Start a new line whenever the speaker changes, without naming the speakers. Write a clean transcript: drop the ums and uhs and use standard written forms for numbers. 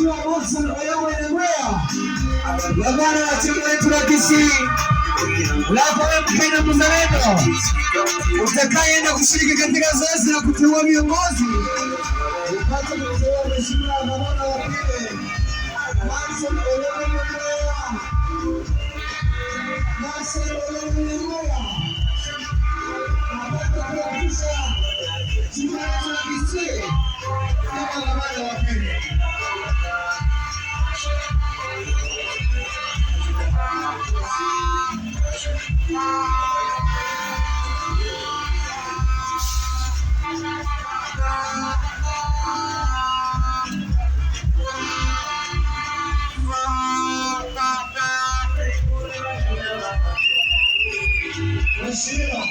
Mheshimiwa Monson Oyoma Nyamweya, gavana wa jimbo letu la Kisii, lako wewe Mkenya mzalendo utakayeenda kushiriki katika zoezi la kuteua viongozi upate kumteua Mheshimiwa gavana wa pili Monson Oyoma Nyamweya. Monson Oyoma Nyamweya apate kuwakilisha jimbo letu la Kisii kama gavana wa pili. Mheshimiwa